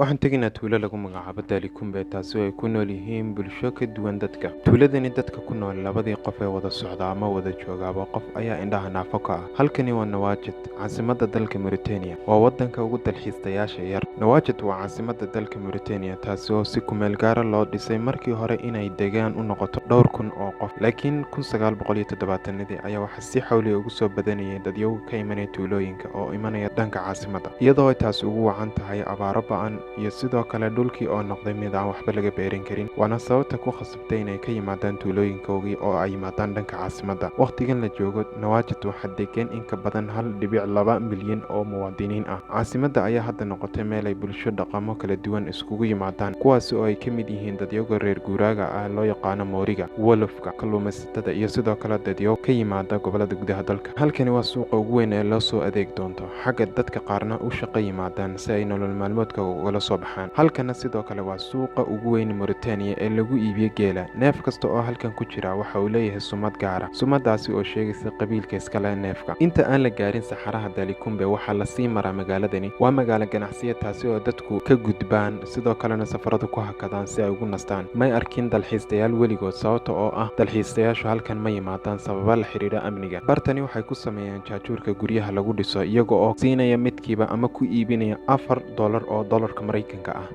Waxaan tegaynaa tuulo lagu magacaabo Dalikumbe, taasi oo ay ku nool yihiin bulsho ka duwan dadka. Tuuladani dadka ku nool labadii qof ee wada socda ama wada joogaaba qof ayaa indhaha naafo ka ah. Halkani waa Nouakchott, caasimadda dalka Mauritania. Waa waddanka ugu dalxiisayaasha yar. Nouakchott waa caasimadda dalka Mauritania, taasi oo si ku meel gaara loo dhisay markii hore inay deegaan u noqoto dhowr kun oo qof. Laakiin 1970-dii ayaa waxaa si xawli ah ugu soo badanayay dadyow ka imanaya tuulooyinka oo imanaya dhanka caasimadda, iyadoo ay taasi ugu wacan tahay abaaro ba'an iyo sidoo kale dhulkii oo noqday mid aan waxba laga beeran karin. Waana sababta ku khasabtay inay ka yimaadaan tuulooyinkoodii oo ay yimaadaan dhanka caasimadda. Waqtigan la joogo, Nouakchott waxaa degan in ka badan 1.2 milyan oo muwaadiniin ah. Caasimadda ayaa hadda noqotay meel ay bulsho dhaqamo kala duwan iskugu yimaadaan, kuwaasi oo ay ka mid yihiin dadyoga reer guuraaga ah loo yaqaano Mooriga, Wolofka, kalluumaysatada iyo sidoo kale dadyo ka yimaada gobollada gudaha dalka. Halkani waa suuqa ugu weyn ee loo soo adeeg doonto, xagga dadka qaarna u shaqo yimaadaan si ay nolol maalmeedkooda ugala soo baxaan. Halkana sidoo kale waa suuqa ugu weyn Mauritania ee lagu iibiyo geela. Neef kasta oo halkan ku jira waxa uu leeyahay sumad gaar ah, sumadaasi oo sheegaysa qabiilka iska leh neefka. Inta aan la gaarin saxaraha Dalikumbe, waxaa lasii maraa magaaladani. Waa magaalo ganacsiya, taasi oo dadku ka gudbaan, sidoo kalena safaradu ku hakadaan si ay ugu nastaan. May arkin dalxiisayaal weligood, sababta oo ah dalxiisayaashu halkan ma yimaadaan sababo la xiriira amniga. Bartani waxay ku sameeyaan jaajuurka guryaha lagu dhiso, iyaga oo siinaya midkiiba ama ku iibinaya $4 oo dollarka Maraykanka ah.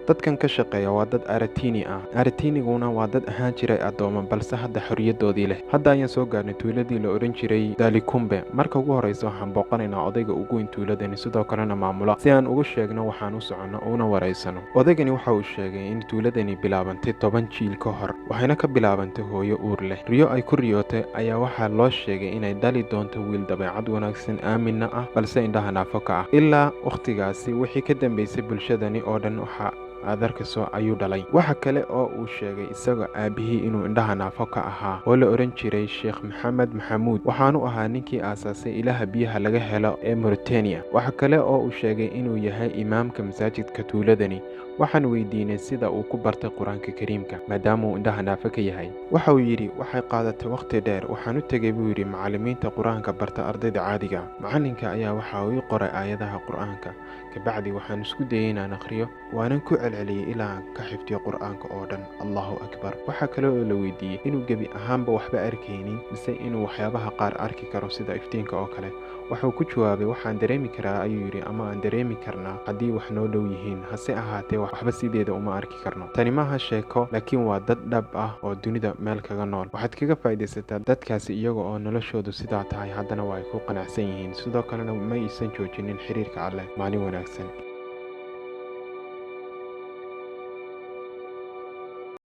Dadkan ka shaqeeya waa dad Aratini ah. Aratiniguna waa dad ahaan jiray addoomo, balse hadda xorriyadoodii leh. Hadda ayaan soo gaarnay tuuladii la odhan jiray Dalikumbe. Marka ugu horreysa waxaan booqanaynaa odayga ugu weyn tuuladani, sidoo kalena maamula, si aan ugu sheegno waxaan u soconno una wareysano. Odaygani waxa uu sheegay in tuuladani bilaabantay 10 jiil ka hor, waxayna ka bilaabantay hooyo uur leh. Riyo ay ku riyootay ayaa waxaa loo sheegay inay dhali doonto wiil dabeecad wanaagsan, aaminna ah, balse indhaha naafo ka ah. Ilaa wakhtigaasi wixii ka dambeysay bulshadani oo dhan waxa aad arkayso ayuu dhalay. Waxa kale oo uu sheegay isagoo aabihii inuu indhaha naafo ka ahaa oo la odhan jiray Sheekh Maxamed Maxamuud, waxaanu ahaa ninkii aasaasay ilaha biyaha laga helo ee Mauritania. Waxa kale oo uu sheegay inuu yahay imaamka masaajidka tuuladani. Waxaan weydiinay sida uu ku bartay Qur-aanka Kariimka maadaama uu indhaha naafo ka yahay. Waxa uu yidhi waxay qaadatay wakhti dheer. Waxaan u tegay, buu yidhi, macallimiinta Qur-aanka barta ardayda caadiga. Macallinka ayaa waxa uu ii qoray aayadaha Qur-aanka. Kabacdi waxaan isku dayay inaan akhriyo, waanan ku celceliyey ilaa aan ka xifdiyo Qur-aanka oo dhan. Allahu akbar. Waxaa kale oo la weydiiyey inuu gebi ahaanba waxba arkaynin mise inuu waxyaabaha qaar arki karo sida iftiinka oo kale. Wuxuu ku jawaabay, waxaan dareemi karaa, ayuu yidhi, ama aan dareemi karnaa haddii wax noo dhow yihiin, hase ahaatee waxba sideeda uma arki karno. Tani maaha sheeko, laakiin waa dad dhab ah oo dunida meel kaga nool. Waxaad kaga faa'iidaysataa dadkaasi iyaga oo noloshoodu sidaa tahay, haddana waa ay ku qanacsan yihiin, sidoo kalena ma aysan joojinin xiriirka Alleh. Maalin wanaagsan.